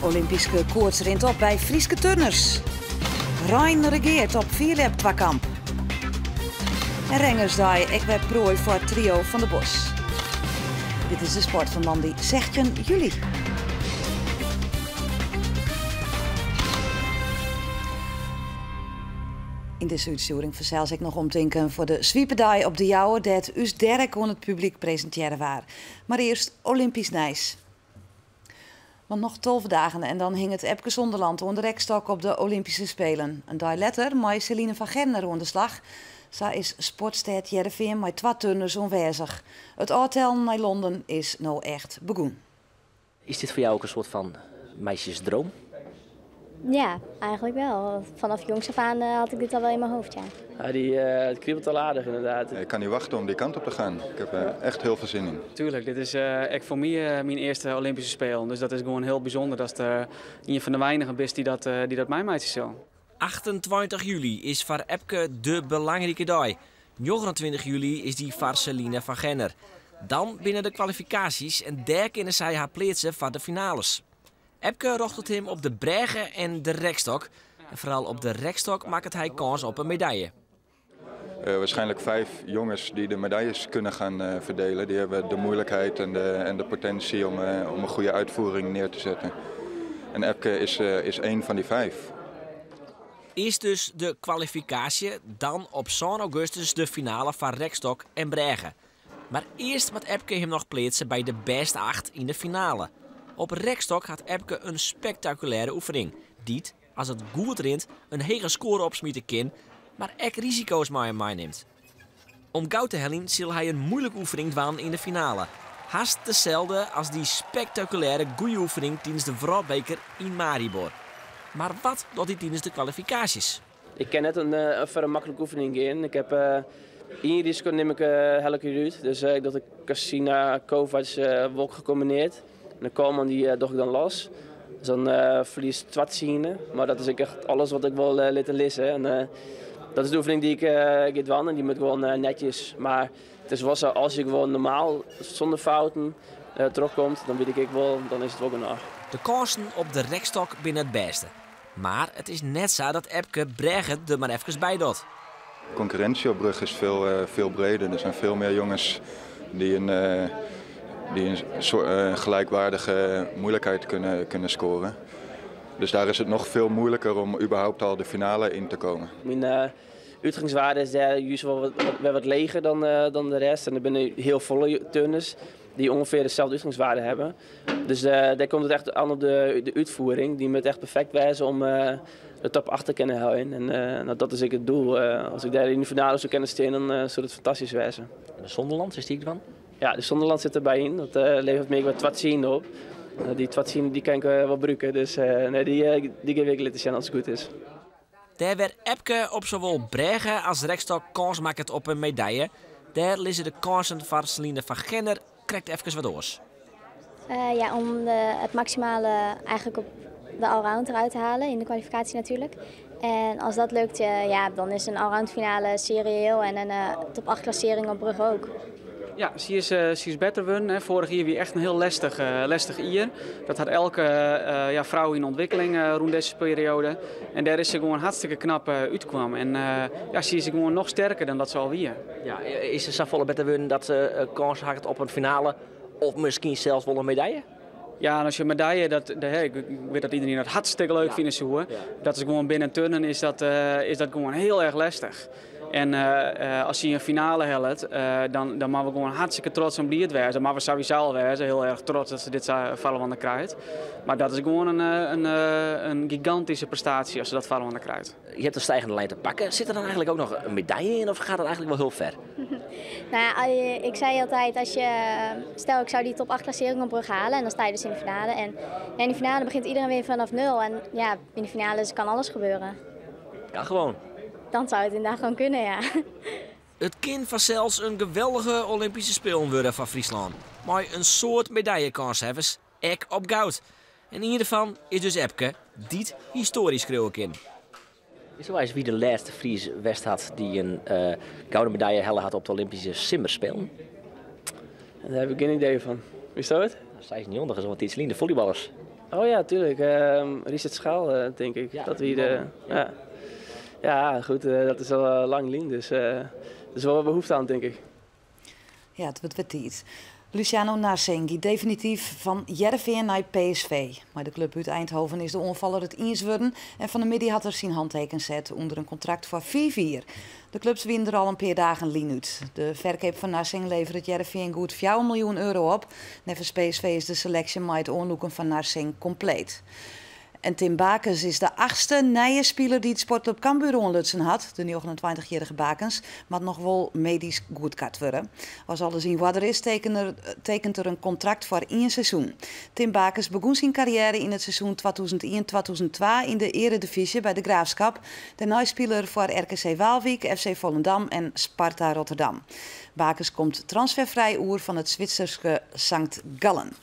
Olympyske koarts rint op by Fryske turners. Rein regeart op fierljeptwakamp. En Rengersdei ek wer proai foar trio Van der Bos. Dit is de sport fan moandei 16 july. Yn dizze útstjoering fansels ek noch omtinken foar de swipedei op De Jouwer, dêr't ús Derek oan it publyk presintearre waard. Mar earst Olympysk nijs. Want noch 12 dagen en dan hinget Epke Zonderland oan de rekstok op de Olympyske Spelen. In dei letter mei Celine van Gerner oan de slach. Sa is Sportstêd Hearrenfean mei twa turners oanwêzich. It ôftellen nei Londen is no echt begûn. Is dit foar jou ek in soart fan meisjesdroom? Ja, eigenlijk wel. Vanaf jongs af aan had ik dit al wel in mijn hoofd, ja. Ja, het kriebelt al aardig inderdaad. Ik kan niet wachten om die kant op te gaan. Ik heb er echt heel veel zin in. Tuurlijk, dit is ek foar my myn earste Olympyske Spelen. Dus dat is gewoan hiel bysûnder dat ien fan de weinigen bist dy't dat meimeitsje sil. 28 july is foar Epke de belangrike dei. 29 july is dy foar Celine van Gerner. Dan binne de kwalifikaasjes en dêr kinne sy har pleatse foar de finales. Epke rjochtet him op de brêge en de rekstok. En foaral op de rekstok makket hy kâns op in medalje. Waarschijnlijk vijf jongens die de medailles kunnen gaan verdelen. Die hebben de moeilijkheid en de potentie om een goede uitvoering neer te zetten. En Epke is één van die vijf. Earst dus de kwalifikaasje, dan op 7 augustus de finale fan rekstok en brêge. Mar earst moat Epke him noch pleatse by de bêste acht yn de finale. Op rekstok hat Epke in spektakulêre oefening. Dy't, as it goed rint, in hege skoare opsmite kin, mar ek risiko's mei him meinimt. Om goud te heljen sil hy in muoilike oefening dwaan yn de finale. Hast deselde as dy spektakulêre goede oefening tidens de Wrâldbeker yn Maribor. Mar wat docht hy tidens de kwalifikaasjes? Ik kin net in foar in maklike oefening gean. Ik ha ien risiko nim ik helje ik derút. Dus ik doch de Cassina Kovacs wol gecombineerd. En de Kolman dy doch ik dan los. Dus dan ferlies 2 tsienen. Mar dat is ek echt alles wat ik wol litte lizze. En dat is de oefening dy't ik gean dwaan en dy moat gewoan netsjes. Mar it is wol sa, as ik gewoan normaal sûnder fouten terugkomt, dan wit ik ek wol, dan is it wol genôch. De kânsen op de rekstok binne it bêste. Mar it is net sa dat Epke brêge der mar efkes by docht. Concurrentie op brug is veel breder. Er zijn veel meer jongens die een soort gelijkwaardige moeilijkheid kunnen scoren. Dus daar is het nog veel moeilijker om überhaupt al de finale in te komen. Myn útgangswearde is dêr júst wol wat leger dan de rest. En der binne hiel folle turners dy't ûngefear deselde útgangswearde hawwe. Dus dêr komt it echt oan op de útfiering. Dy moat echt perfekt wêze om de top 8 te kinnen heljen. En no, dat is ek it doel. As ik dêr yn de finale soe kinne stean, dan soe it fantastysk wêze. En de Zonderland, is dy ek dan? Ja, de Zonderland sit derby yn. Dat leveret my wat 2 tsienen op. Dy 2 tsienen dy kin ik wol brûke. Dus nee, dy gean ik litte sjen as it goed is. Dêr wêr't Epke op sawol brêge as rekstok kâns makket op in medalje, dêr lizze de kânsen foar Celine van Gerner krekt efkes wat oars. Ja, om het maximale eigenlijk op de allround eruit te halen, in de kwalificatie natuurlijk. En als dat lukt, ja, dan is een allround finale serieel en een top 8 klassering op brug ook. Ja, sy is better wurden. Foarich jier wie echt in hiel lestich jier. Dat hat elke ja, frou yn ûntwikkeling rûn dizze perioade. En dêr is se gewoan hartstikke knap útkaam. En ja, sy is gewoan noch sterker dan dat se al wie. Ja, is se safolle better wurden dat se kâns hat op in finale of miskien sels wol in medalje? Ja, en as je medalje, ik wit dat iderien dat hartstikke leuk fine soe. Dat is gewoan binnen turnen is dat gewoan hiel erch lestich. En as sy in finale hellet, dan moatte we gewoan hartstikke trots en bliid wêze. Dat moatte we sawiesa al wêze, hiel erch trots dat se dit sa foar krijt. Mar dat is gewoan in gigantyske prestaasje as se dat foar krijt. Je hebt een stijgende lijn te pakken. Zit er dan eigenlijk ook nog een medaille in of gaat het eigenlijk wel heel ver? Nou ja, ik zei altijd, stel ik zou die top 8 klassering op brug halen en dan sta je dus in de finale. En ja, in de finale begint iedereen weer vanaf nul. En ja, in de finale kan alles gebeuren. Kan gewoon. Dan zou het inderdaad gewoon kunnen, ja. It kin fansels in geweldige Olympyske Spelen wurde foar Fryslân. Mei in soad medaljekânshawwers, ek op goud. En ien derfan is dus Epke, dy't histoarje skriuwe kin. Is wy wie de lêste Fries west hat dy't in gouden medalje helle hat op de Olympyske Simmerspelen? Dêr ha ik gjin idee fan. Witsto it? 96 is al in tiidsje lyn, de follyballers. Oh ja, tuurlijk. Richard Schuil, tink ik. Dat wie de, ja. Ja, goed, dat is al lang lyn, dus er is wel wat behoefte aan, denk ik. Ja, it wurdt wer tiid. Luciano Narsingh giet definityf fan Hearrenfean nei PSV. Mei de klup út Eindhoven is de oanfaller it iens wurden en fan 'e middei hat er syn hanteken set ûnder in kontrakt foar 5 jier. De klups wiene der al in pear dagen lyn út. De ferkeap fan Narsingh leveret Hearrenfean goed 4 miljoen euro op. Neffens PSV is de seleksje mei it oanlûken fan Narsingh kompleet. En Tim Bakens is de achtste nije spiler dy't Sportklup Cambuur oanlutsen hat. De 29-jierrige Bakens moat noch wol medysk goedkard wurde. As alles yn oarder is, tekenet er in kontrakt foar ien seizoen. Tim Bakens begûn syn karriêre yn it seizoen 2001-2002 yn de earedivyzje by De Graafschap. Dêrnei spile er foar RKC Waalwijk, FC Volendam en Sparta Rotterdam. Bakens komt transferfrij oer fan it Switserske Sankt Gallen.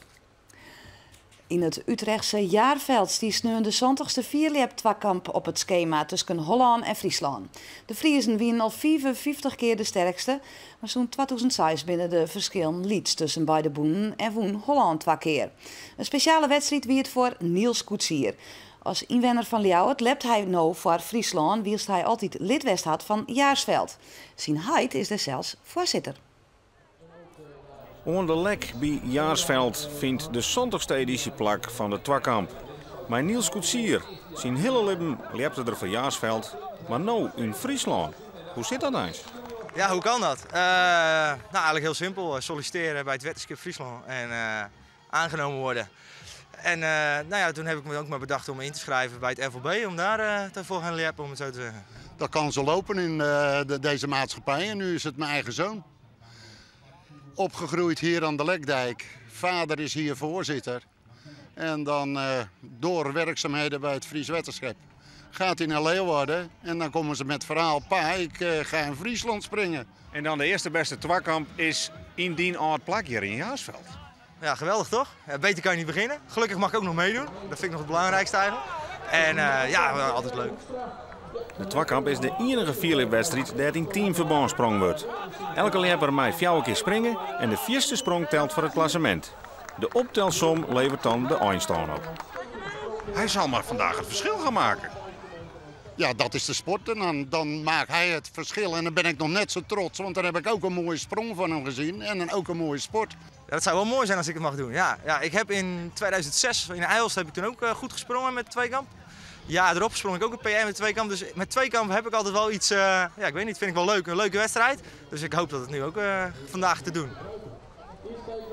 Yn it Utrechtse Jaarveld stie sneon de 70ste fierljep-twakamp op it skema tusken Hollân en Fryslân. De Friezen wiene al 55 kear de sterkste, mar sûnt 2006 binne de ferskillen lyts tusken beide bûnen en wûn Hollân twa kear. In spesjale wedstriid wie it foar Niels Koetsier. As ynwenner fan Ljouwert ljept hy no foar Fryslân, wylst hy altyd lid west hat fan Jaarsveld. Syn heit is dêr sels foarsitter. Oan de Lek by Jaarsveld fynt de 70ste edysje plak fan de twakamp. Mei Niels Koetsier, syn hiele libben ljepte er foar Jaarsveld, mar no yn Fryslân. Hoe sit dat eins? Ja, hoe kan dat? Nou, eigenlijk heel simpel. Solliciteren bij het Wetterskip Fryslân en aangenomen worden. En nou ja, toen heb ik me ook maar bedacht om me in te schrijven bij het FLB, om daar te voor gaan ljeppen, om het zo te zeggen. Dat kan zo lopen in deze maatschappij en nu is het mijn eigen zoon. Opgegroeid hier aan de Lekdijk. Vader is hier voorzitter. En dan door werkzaamheden bij het Fries Wetterskip gaat hij naar Leeuwarden. En dan komen ze met het verhaal, pa, ik ga in Friesland springen. En dan de eerste beste twakamp is yn dyn âld plak hjir yn Jaarsveld. Ja, geweldig toch? Ja, beter kan je niet beginnen. Gelukkig mag ik ook nog meedoen. Dat vind ik nog het belangrijkste eigenlijk. En ja, altijd leuk. De twakamp is de iennige fierljepwedstriid dêr't yn teamferbân sprongen wurdt. Elke ljepper mei fjouwer kear springe en de fierste sprong telt foar it klassemint. De optelsom leveret dan de einstân op. Hij zal maar vandaag het verschil gaan maken. Ja, dat is de sport en dan maakt hij het verschil. En dan ben ik nog net zo trots, want dan heb ik ook een mooie sprong van hem gezien en dan ook een mooie sport. Ja, dat zou wel mooi zijn als ik het mag doen. Ja, ik heb in 2006 in IJlst heb ik toen ook goed gesprongen met tweekamp. Ja, erop sprong ik ook een PR met tweekamp. Dus met tweekamp heb ik altijd wel iets, ja, ik weet niet, vind ik wel leuk. Een leuke wedstrijd. Dus ik hoop dat het nu ook vandaag te doen.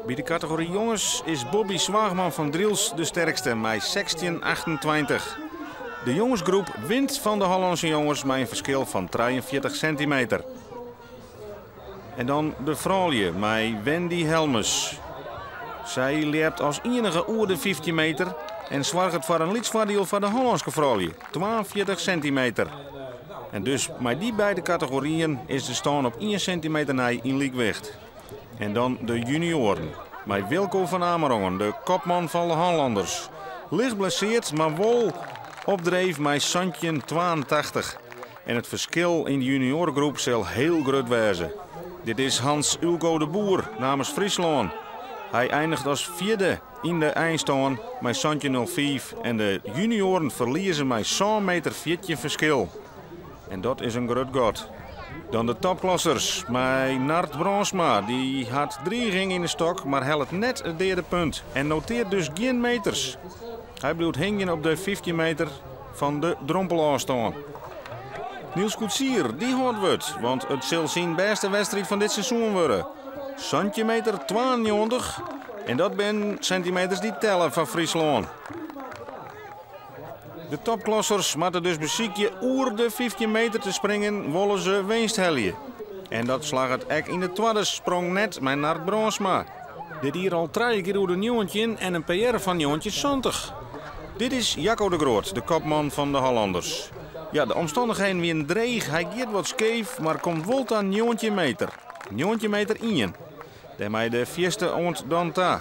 By de kategory jonges is Bobby Zwaagman fan Drylts de sterkste mei 16,28. De jongesgroep wint fan de Hollânske jonges mei in ferskil fan 43 sintimeter. En dan de froulju mei Wendy Helmes. Sy ljept as iennige oer de 15 meter en soarget foar in lyts foardiel foar de Hollânske froulju, 42 sintimeter. En dus mei dy beide kategoryen is de stân op 1 sintimeter nei yn lykwicht. En dan de junioaren. Mei Wilco van Amerongen, de kopman fan de Hollanners. Licht blessearre, mar wol op dreef mei 17,82. En it ferskil yn de junioaregroep sil hiel grut wêze. Dit is Hans Ulco de Boer namens Fryslân. Hy einiget as fjirde yn de einstân mei 17,05 en de junioaren ferlieze mei 7 meter 14 ferskil. En dat is in grut gat. Dan de topklassers mei Nart Bronsma. Dy hat driging yn de stok, mar hellet net it deade punt. En notearret dus gjin meters. Hy bliuwt hingjen op de 15 meter fan de drompelôfstân. Niels Koetsier, dy hâldt wurd, want it sil syn bêste wedstriid fan dit seizoen wurde. Sintimeter 92 en dat binne sintimeters dy't telle foar Fryslân. De topklassers moatte dus besykje oer de 15 meter te springen, wolle se winst helje. En dat slagget ek yn de twadde sprong net mei Nart Bronsma. Dit jier al trije kear oer de 19 en in PR fan 1970. Dit is Jacco de Groot, de kopman fan de Hollanners. Ja, de omstannichheden wiene dreech. Hy giet wat skeef, mar komt wol ta 19 meter. 19 meter 1. Dêrmei de fierste oant dan ta.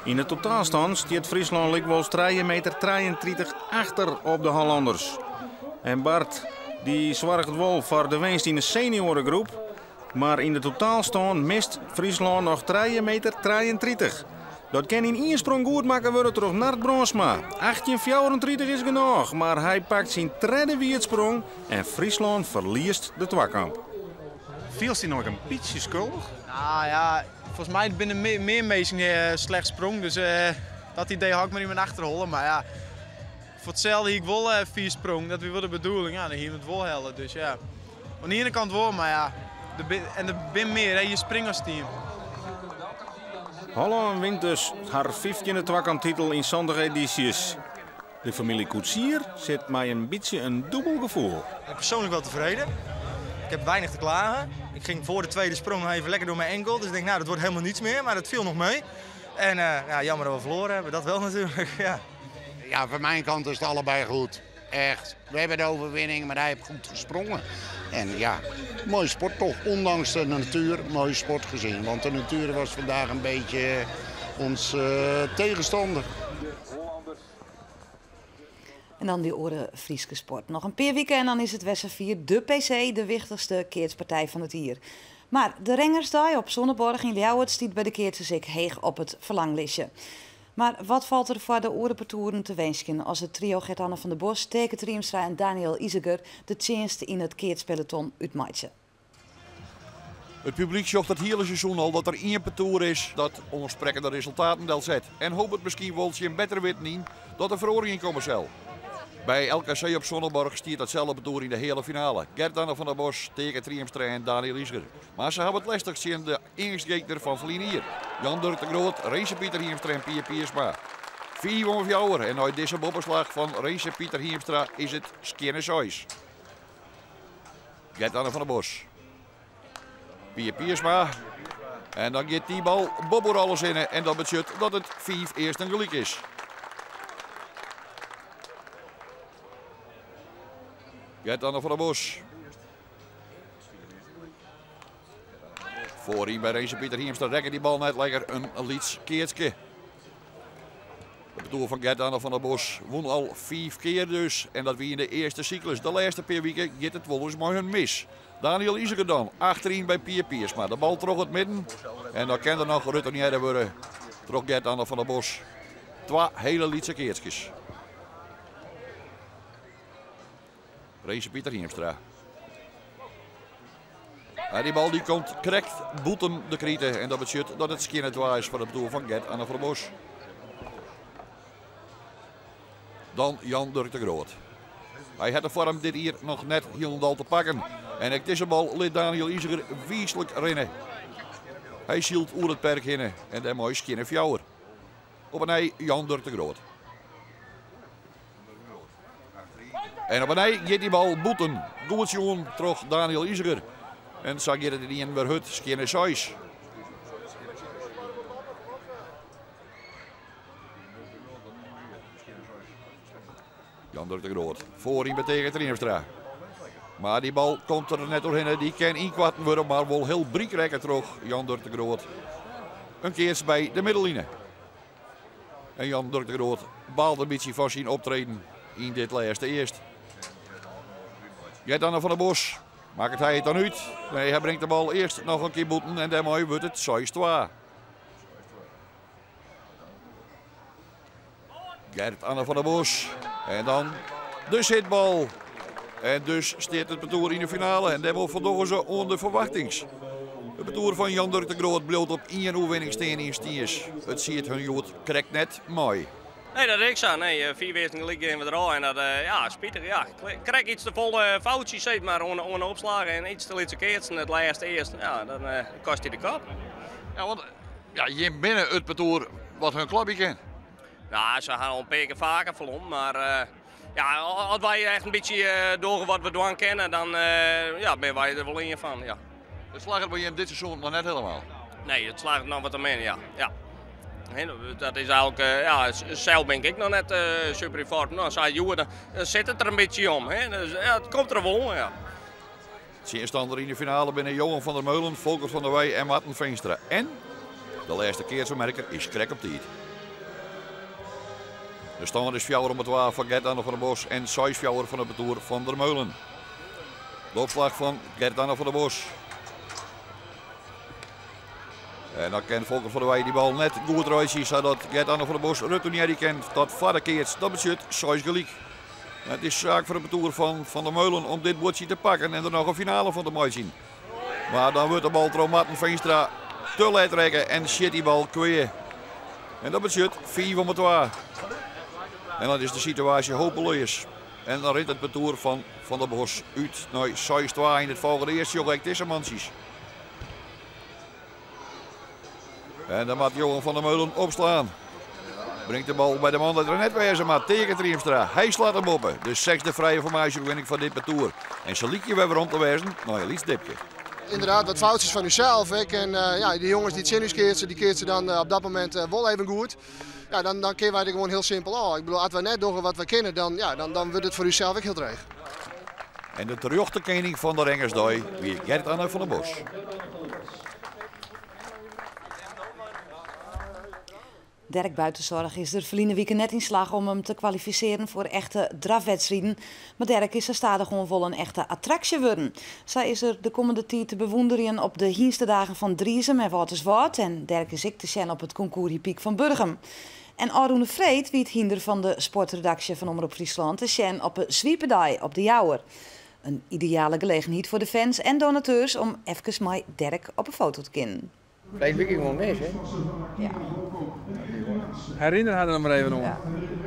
Yn de totaalstân stiet Fryslân lykwols 3 meter 33 achter op de Hollanners. En Bart dy soarget wol foar de winst yn de senioaregroep. Mar yn de totaalstân mist Fryslân noch 3 meter 33. Dat kin yn ien sprong goedmakke wurde troch Nard Brandsma. 18,34 is genôch, mar hy pakt syn tredde wierdsprong en Fryslân ferliest de twakamp. Fielst dy no ek in bytsje skuldich? Nou ja, folgens my binne der mear minsken dy't slecht sprongen, dus dat idee hâld ik mar yn myn achterholle. Mar ja, foar itselde hie ik wol fier sprongen, dat wie wol de bedoeling. Ja, dan hiene we it wol helle, dus ja. Oan de iene kant wol, mar ja, en der binne mear, hè, je springe as team. Hollân wint dus har fyftjinde twakamptitel yn 70 edysjes. De famylje Koetsier sit mei in bytsje in dûbel gefoel. Ik ben persoonlijk wel tevreden. Ik heb weinig te klagen. Ik ging voor de tweede sprong nog even lekker door mijn enkel. Dus ik denk, nou, dat wordt helemaal niets meer. Maar dat viel nog mee. En ja, jammer dat we verloren hebben. Dat wel natuurlijk, ja. Ja, van mijn kant is het allebei goed. Echt. We hebben de overwinning, maar hij heeft goed gesprongen. En ja, mooie sport toch. Ondanks de natuur, mooie sport gezien. Want de natuur was vandaag een beetje ons tegenstander. En dan dy oare Fryske sport. Noch in pear wiken en dan is it wer safier de PC, de wichtichste keatspartij fan it jier. Mar de Rengersdei op Sonnenborgh yn Ljouwert stiet by de keatsers ek heech op it ferlanglistje. Mar wat falt der foar de oare partoeren te winskjen as it trio Gert-Anne van der Bos, Taeke Triemstra en Daniël Iseger de tsjinst yn it keatspeloton útmeitsje? It publyk sjocht it hiele seizoen al dat der ien partoer is dat oansprekkende resultaten delset en hopet miskien wol tsjin better witten yn dat der feroaring yn komme sil. By LKC op Sonnenborgh stiet datselde partoer yn de heale finale, Gert-Anne van der Bos, Taeke Triemstra en Daniël Iseger. Mar se hawwe it lestich tsjin de eangstgegner fan ferline jier, Jan Durk de Groot, Renze Pieter Hiemstra en Pier Piersma. 5 om 4 en nei dizze boppeslach fan Renze Pieter Hiemstra is it skjinne seis. Gert-Anne van der Bos. Pier Piersma. En dan giet dy bal boppe alles hinne en dat betsjut dat it 5 earsten gelyk is. Gert-Anne van der Bos. Foaryn by Renze Pieter Hiemstra rekke dy bal net lekker in lyts keatske. It partoer fan Gert-Anne van der Bos wûn al 5 kear dus. En dat wie yn de earste syklus. De lêste pear wiken giet it wolris mei hun mis. Daniël Iseger dan, achteryn by Pier Piersma. De bal troch it midden. En dan kin der noch retournearre wurde troch Gert-Anne van der Bos. Twa hiele lytse keatskes. Renze Pieter Hiemstra. Ja, dy bal dy komt krekt bûten de krite. En dat betsjut dat it skjinne twa is foar it partoer fan Gert-Anne van der Bos. Dan Jan Durk de Groot. Hy hat de foarm dit jier noch net hielendal te pakken. En ek dizze bal lit Daniël Iseger wiislik rinne. Hy sylt oer it perk hinne en dêrmei skjinne 4. Op 'e nij Jan Durk de Groot. En op 'e nij giet dy bal bûten. Goed sjoen troch Daniël Iseger. En sa giet it yn wer hurd, skjinne 6. Jan Durk de Groot. Foaryn by Taeke Triemstra. Mar dy bal komt der net trochhinne. Dy kin ynkoarten wurde, mar wol hiel bryk rekke troch Jan Durk de Groot. In keats by de middelline. En Jan Durk de Groot baalt in bytsje fan syn optreden yn dit lêste earst. Gert-Anne van der Bos. Makket hy it dan út? Nee, hy bringt de bal earst noch in kear bûten en dêrmei wurdt it 6-2. Gert-Anne van der Bos. En dan de sitbal. En dus stiet it partoer yn de finale. En dêrmei foldogge se oan de ferwachtings. It partoer fan Jan Durk de Groot bliuwt op ien oerwinning stean yn Stiens. It siet hun hjoed krekt net mei. Nee, dat is ek sa. Nee, 5 earsten gelyk gean we der ôf en dat, ja, spitich. Ja, krekt iets te folle foutsjes sis mar, oan de opslaggen en iets te lytse keatsen it lêste earst. Ja, dan kostet dy de kop. Ja, want ja, jim binne it partoer wat hun klapje kin. Nou, se ha al in pear kear faker ferlern, mar ja, as wy echt in bytsje dogge wat we dwaan kinne, dan ja, binne wy der wol ien fan. Ja. It slagget by jim dit seizoen noch net hielendal? Nee, it slagget noch wat te min, ja. Ja. Dat is eigentlik, ja, sels bin ik noch net super yn foarm. No, sa hjoed, dan sit it der in bytsje om. Hè. Dus, ja, it komt der wol, ja. Tsjinstanner yn de finale binne Johan van der Meulen, Volker van der Weij en Marten Veenstra. En de lêste keatsmerker is krekt op tiid. De stân is 4 om 2 foar Gert-Anne van der Bos en 6-4 fan it partoer van der Meulen. De opslach fan Gert-Anne van der Bos. En dan kin Volker van der Weij dy bal net goed reitsje, sadat Gert-Anne van der Bos retournearje kin tot foar de keats. Dat betsjut 6 gelyk. It is saak foar it partoer fan Van der Meulen om dit buordsje te pakken en der noch in finale fan te meitsjen. Mar dan wurdt de bal troch Marten Veenstra te let rekke en sjit dy bal kwea. En dat betsjut 5 om 2. En dan is de situaasje hopeleas. En dan rint it partoer fan Van der Bos út nei 6-2 yn it folgjende earst sjoch ek dizze mantsjes. En dan moat Johan van der Meulen opslaan. Bringt de bal by de man dat er net wêze moat, Teake Triemstra. Hy slacht him boppe. De sechsde frije formaasje oerwinning fan dit partoer. En se lykje wer werom te wêzen nei in lyts dipke. Inderdaad, wat foutsjes fan ússels ek. En ja, de jonges dy't tsjin ús keatse, dy keatse dan op dat momint wol even goed. Ja, dan, dan kinne wy der gewoan hiel simpel ôf. Ik bedoel, as wy net dogge wat wy kinne, dan, ja, dan, dan wurdt it foar ússels ek hiel dreech. En de terjochte kening fan de Rengersdei wie Gert-Anne van der Bos. Dirk Buitenzorg is der ferline wike net yn slagge om him te kwalifisearjen foar echte drafwedstriden. Mar Dirk is sa stadichoan wol in echte attraksje wurden. Sa is er de kommende tiid te bewûnderjen op de hynstedagen fan Driezum en Wâlterswâld en Dirk is ek te sjen op it konkoers hippyk fan Burgum. En ôfrûne freed wie it hynder fan de sportredaksje fan Omrop Fryslân te sjen op 'e Swipedei op De Jouwer. In ideale gelegenheid foar de fans en donateurs om efkes mei Dirk op 'e foto te kinnen. Freed wie ik gewoan mis, hè? Ja. Herinner har der noch mar even oan. Ja,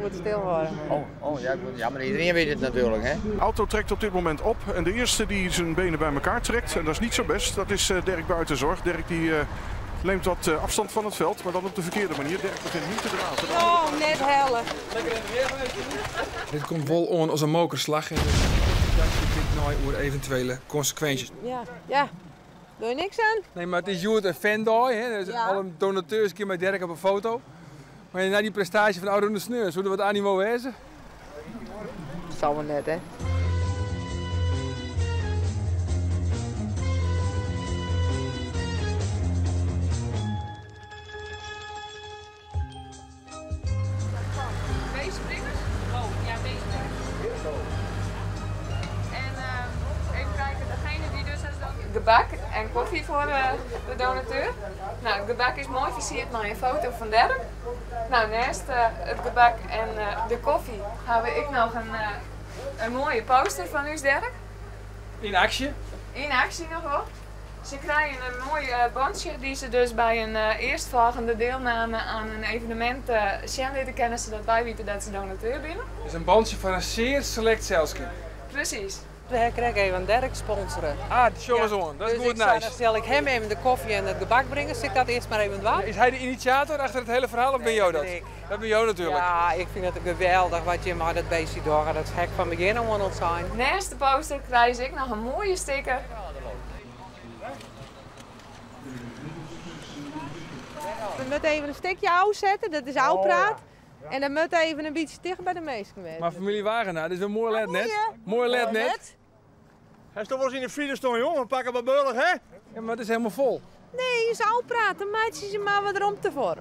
goed stilhâlde. Oh, oh ja, goed. Ja, maar iedereen weet het natuurlijk, hè? Auto trekt op dit moment op en de eerste die zijn benen bij elkaar trekt, en dat is niet zo best, dat is Dirk Buitenzorg. Dirk die neemt wat afstand van het veld, maar dan op de verkeerde manier. Dirk begint nu te draven. Oh, net helle. Lekker in de weer geweest. Dit komt wol oan as in mokerslach en de nei oer eventuele konsekwinsjes. Ja, ja. Doe je niks aan? Nee, mar it is hjoed in fandei, hè? Dus Ja. alle donateurs kinne mei Dirk op 'e foto. Mar nei dy prestaasje fan ôfrûne sneon, soe der wat animo wêze? Sal wol net, hè? Twee springers? Oh, ja, deze En even kijken, degene die dus gebak en koffie voor de donateur. Nou, het gebak is mooi versierd met een foto van Dirk. Nou, naast het gebak en de koffie hebben ik nog een mooie poster van u, Dirk. Yn aksje? Yn aksje noch wol. Se krije in moai bandje dy't se dus by in earstfolgjende deelname oan in evenemint sjen litte kinne, sadat wy witte dat se donateur binne. Dus in bandje foar in sear selekt selskip. Presys. We ha krekt even Dirk sponsore. Ah, sjoch ris oan. Dat is Dus goed ik sei, nijs. dan sil ik him even de kofje en it gebak bringe. Sil ik dat earst mar even dwaan? Is hy de inisjator achter it hiele ferhaal of bin jo dat? Nee, dat bin ik. Dat bin jo natuerlik. Ja, ik fyn it geweldich wat jim mei dat beestje dogge. Dat ha ik fan begjin oan al sein. Neist de poster krije se ek noch in moaie sticker. We moatte even in stikje ôfsette, dat is ôfpraat. En dan moat even in bytsje ticht by de minsken wêze. Mar famylje Wagenaar, dit is wer moai let net. Moai let net. Hast wolris yn de file stien, jong? We pakke mar beurlich, hè? Ja, mar it is hielendal fol. Nee, is ôfpraat. Dan meitsje se mar wat romte foar.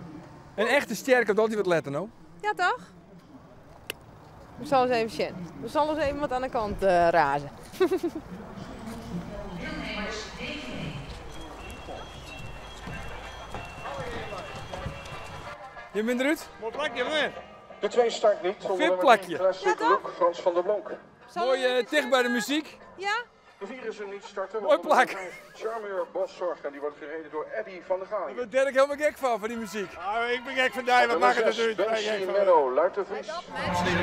In echte stjer komt altyd wat letter, no? Ja, toch? We sille ris even sjen. We sille ris even wat oan de kant raze. Je bent eruit? Mooi plakje, hè? De twee start niet. Onder nummer VIP-plakje. 10, Classic Look, Frans van der Blonk. Mooi dicht bij de muziek. Ja. De vier is er niet starten. Mooi plak. Charmeur Boszorg en die wordt gereden door Eddy van der Gaai. Daar wordt Dirk helemaal gek van, van die muziek. Ah, ik ben gek van die, wat maakt het uit? Benji Menno, Luit de Vries.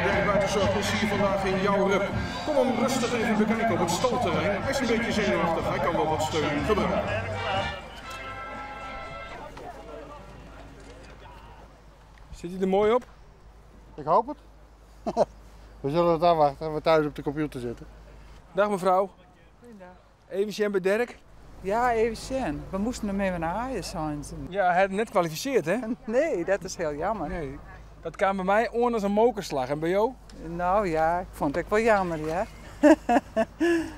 Dirk Buitenzorg is hier vandaag in Jourup. Kom hem rustig even bekijken op het stalterrein. Hij is een beetje zenuwachtig, hij kan wel wat steun gebruiken. Zit hij er mooi op? Ik hoop het. We zullen het afwachten als we thuis op de computer zitten. Dag mevrouw. Goeiedag. Even sjen by Dirk. Ja, even sjen. We moasten him even aaie sein. Ja, hy hat net kwalifisearre, hè? Nee, dat is hiel jammer. Nee. Dat kaam by my oan as in mokerslach. En by jo? Nou ja, ik fûn it ek wol jammer, ja.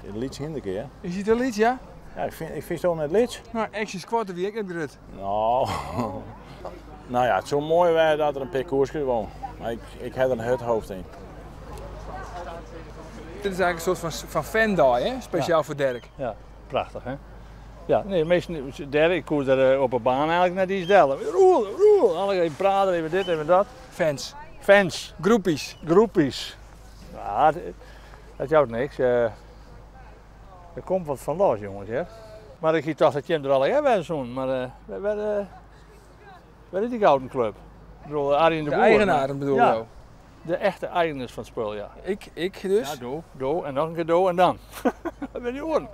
In lyts hinderke, hè? Is it in lyts, ja? Ja, ik fyn it al net lyts. Nou, action squatten wie ek net grut. Nou, nou ja, it soe moai wêze dat er in pear koerskes wûn. Mar ik ha der in hurd hoofd yn. Dit is eigentlik in soart fan fandei, hè? Spesjaal Ja. foar Dirk. Ja, prachtich, hè? Ja, nee, meesten, dêr, ik koe der op 'e baan eigentlik net iens del. Roel, Roel, alle even praten, even dit, even dat. Fans. Fans. Groepies. Groepies. Ja, dat jout niks. Der komt wat fan los, jonges, hear. Mar ik hie tocht dat jim der allegear wêze soenen, mar wêr is dy gouden klup? Ik bedoel, Arjen de De Boer. eigenaren bedoel Ja, jo? De echte eigeners fan it spul, ja. Ik, ik dus? Ja, do, do en noch in kear do en dan. Wat binne dy oaren?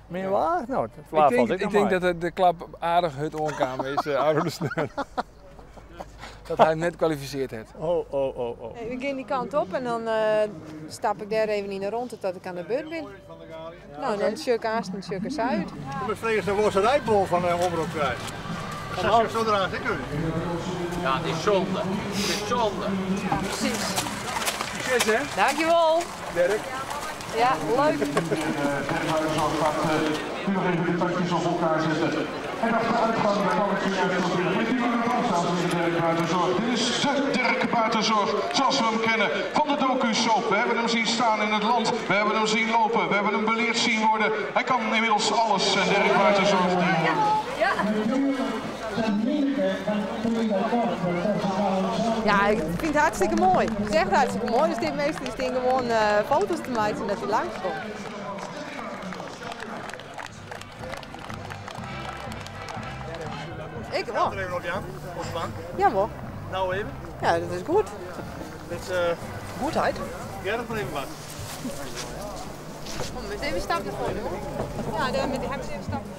Mear waar? No, it Ik waar tink, falt ek ik noch tink mei. dat de klap aardich hurd oankaam is, ôfrûne sneon. Dat hy him net kwalifisearre hat. Oh, oh, oh, oh. We gean dy kant op en dan stap ik dêr even yn 'e rûnte tot ik oan de beurt bin. No, en dan sjoch ik aanst en sjoch ik sa út. Ik moet frege of ze rijbol van de omroep krijgt. Dat is zo eraan, ik Ja, het is zonde. Het is zonde. Ja, precies. Succes hè? Dankjewel. Dirk. Ja, leuk. Nu nog even de tandjes op elkaar zetten. En dat de uitgang, daar kan ik zojuist proberen. Met die lange bal staat weer Dirk Buitenzorg. Dit is de Dirk Buitenzorg, zoals we hem kennen van de docu-soap. We hebben hem zien staan in het land, we hebben hem zien lopen, we hebben hem beleerd zien worden. Hij kan inmiddels alles en Dirk Buitenzorg die... Ja. Ja, ik vind het hartstikke mooi. Het is echt hartstikke mooi. Dus dit meestal is het gewoon foto's te maken dat hij langskomt. Ik wel. Er even op, ja? Op de bank. Ja, hoor. Nou even. Ja, dat is goed. Dit is Goedheid. Ja, dat maar even wat. Kom, eens even stappen voor hoor. Ja, daar met die hebben ze even stappen.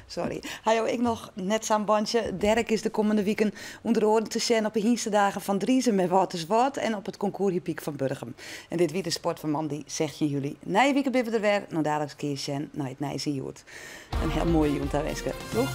Sorry. Hajo, ik nog net zo'n bandje. Dirk is de komende weken onder oren te zien op de Hienste van Driezen met Waterswaard en op het concours Hippiek van Burgum. En dit wie de sport van man die zegt je jullie. Na weekend ben we er weer. Nou, dadelijk keer zien naar het Nijs in Joert. Een heel mooie jong daar Doeg.